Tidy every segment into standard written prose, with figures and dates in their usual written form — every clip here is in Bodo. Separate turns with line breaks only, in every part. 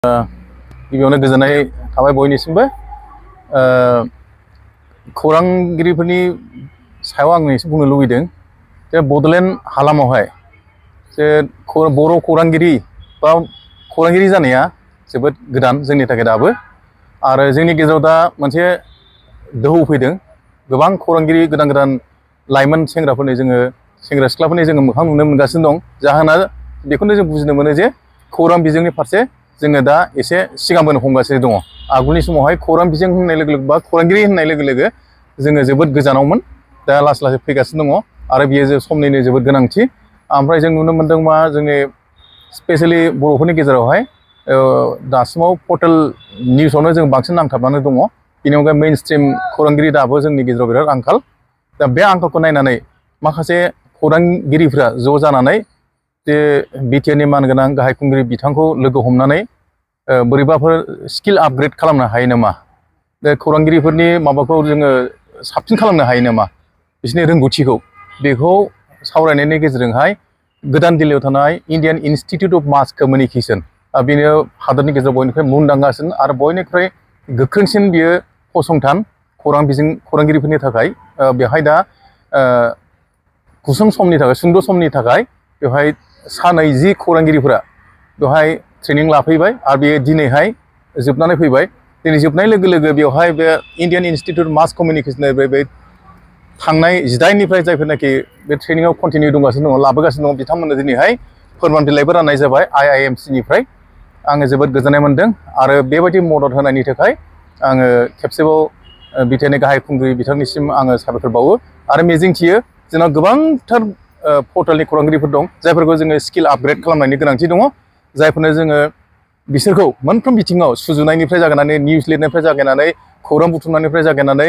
गिबियावनो गोजोननाय थाबाय बयनिसिमबो खौरांगिरिफोरनि सायाव आं एसे बुंनो लुबैदों जे बड'लेण्ड हालामावहाय जे बर' खौरांगिरि बा खौरांगिरि जानाया जोबोद गोदान जोंनि थाखाय दाबो आरो जोंनि गेजेराव दा मोनसे दोहौ फैदों गोबां खौरांगिरि गोदान लाइमोन सेंग्राफोरनि सेंग्रा सिख्लाफोरनि जोङो मोखां नुनो मोनगासिनो दं जाहोना बेखौनो जों बुजिनो मोनो जे खौरां बिजोंनि फारसे जोङो दा एसे सिगांबोनो हमगासिनो दङ आगुलनि समावहाय खौरां बिजों होननाय लोगो लोगो बा खौरांगिरि होननाय लोगो लोगो जोङो जोबोद गोजानावमोन दा लासै लासै फैगासिनो दङ आरो बेयो समनिनो जोबोद गोनांथि ओमफ्राय जों नुनो मोनदों मा जोंनि स्पेसियेलि बर'फोरनि गेजेरावहाय दासिमाव पर्टेल निउसावनो जों बांसिन नांथाबनानै दङ बेनि अनगायै मेइन स्ट्रिम खौरांगिरि दाबो जोंनि गेजेराव बिराद आंखाल दा बे आंखालखौ नायनानै माखासे खौरांगिरिफ्रा ज' जानानै जे बिटिआरनि मानगोनां गाहाय खुंगिरि बिथांखौ लोगो हमनानै बोरैबाफोर स्किल आपग्रेड खालामनो हायो नामा बे खौरांगिरिफोरनि माबाखौ जोङो साबसिन खालामनो हायो नामा बिसोरनि रोंगौथिखौ बेखौ सावरायनायनि गेजेरजोंहाय गोदान दिल्लीयाव थानाय इण्डियान इन्स्टिटिउट अफ मास कमिउनिकेसन बेनो हादरनि गेजेराव बयनिख्रुइ मुंदांखासिन आरो बयनिख्रुइ गोख्रोंसिन बियो फसंथान खौरांगिरिफोरनि थाखाय बेवहाय दा गुसुं समनि थाखाय सुंद' समनि थाखाय बेवहाय 120 खौरांगिरिफोरा बेवहाय ट्रेनिं लाफैबाय आरो बेयो दिनैहाय जोबनानै फैबाय दिनै जोबनाय लोगो लोगो बेवहाय बे इण्डियान इन्स्टिटिउट अफ मास कमिउनिकेसननिफ्राय बे थांनाय 18निफ्राय जायफोरनाखि बे ट्रेनिङाव कन्टिनिउ दंगासिनो दङ लाबोगासिनो दङ बिथांमोननो दिनैहाय फोरमान बिलाइबो राननाय जाबाय Iimcनिफ्राय आङो जोबोद गोजोननाय मोनदों आरो बेबायदि मदद होनायनि थाखाय आङो खेबसेबाव बिटिआरनि गाहाय खुंगिरि बिथांनिसिम आङो साबायखर बावो आरो मिजिंथियो जोंनाव गोबांथार पर्टेलनि खौरांगिरिफोर दं जायफोरखौ जोङो स्किल आपग्रेड खालामनायनि गोनांथि दङ जायफोरनो जोङो बिसोरखौ मोनफ्रोम बिथिङाव सुजुनायनिफ्राय जागायनानै निउस लिरनायनिफ्राय जागायनानै खौरां बुथुमनायनिफ्राय जागायनानै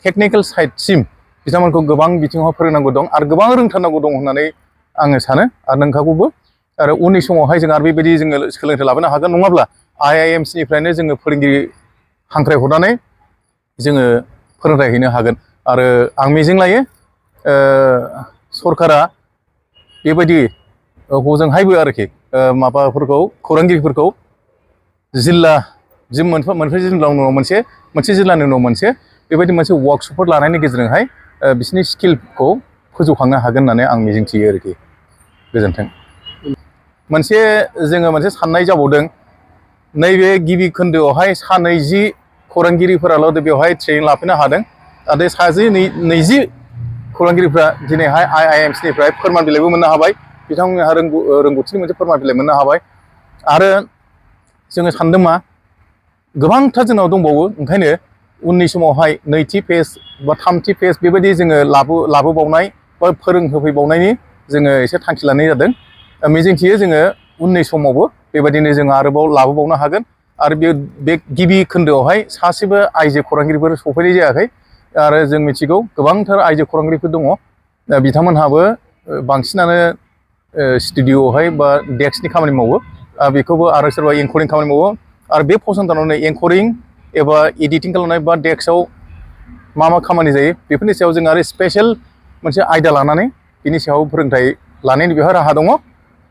टेकनिकेल साइडसिम बिथांमोनखौ गोबां बिथिङाव फोरोंनांगौ दं आरो गोबां रोंथारनांगौ दं होननानै आङो सानो आरो नोंखागौबो आरो उननि समावहाय जों आरो बेबायदि जोङो सोलोंथाइ लाबोनो हागोन नङाब्ला Iimcनिफ्रायनो जोङो फोरोंगिरि हांख्रायहरनानै जोङो फोरोंथाइ हैनो हागोन आरो आं मिजिं लायो सरकारा बेबायदि हजोंहायबो आरोखि माबाफोरखौ खौरांगिरिफोरखौ जिल्ला मोनफ्रोम जिल्लानि उनाव मोनसे जिल्लानि उनाव मोनसे बेबायदि मोनसे वर्कशपफोर लानायनि गेजेरजोंहाय बिसोरनि स्किलखौ फोजौखांनो हागोन होननानै आं मिजिंथियो आरोखि गोजोन्थों जोङो मोनसे साननाय जाबावदों नैबे गिबि खोन्दोआवहाय 120 खौरांगिरिफोराल' बेवहाय ट्रेनिं लाफैनो हादों आरो 120 खौरांगिरिफ्रा दिनैहाय Iimcनिफ्राय फोरमान बिलाइबो मोननो हाबाय बिथांमोनहा रोंगौथिनि मोनसे फोरमान बिलाइ मोननो हाबाय आरो जोङो सानदों मा गोबांथार जोंनाव दंबावो ओंखायनो उननि समावहाय नैथि फेज बा थामथि फेज बेबायदि जोङो लाबोबावनाय बा फोरोंहोफैबावनायनि जोङो एसे थांखि लानाय जादों मिजिंथियो जोङो उननि समावबो बेबायदिनो जोङो आरोबाव लाबोबावनो हागोन आरो बे गिबि खोन्दोआवहाय सासेबो आइजो खौरांगिरिफोर सफैनाय जायाखै आरो जों मिथिगौ गोबांथार आइजो खौरांगिरिफोर दङ बिथांमोनहाबो बांसिनानो स्टुडिअ'आवहाय बा डेस्कनि खामानि मावो बेखौबो आरो सोरबा एंकरिं खामानि मावो आरो बे फसंथानावनो एंकरिं एबा एडिटिं खालामनाय बा डेस्कआव मा खामानि जायो बेफोरनि सायाव जों आरो स्पेसियेल मोनसे आयदा लानानै बिनि सायाव फोरोंथाइ लानायनि बेवहाय राहा दङ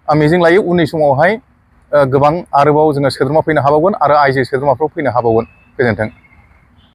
आं मिजिं लायो उननि समावहाय गोबां आरोबाव जोङो सोद्रोमा फैनो हाबावगोन आरो आइजो सोद्रोमाफोर फैनो हाबावगोन गोजोन्थों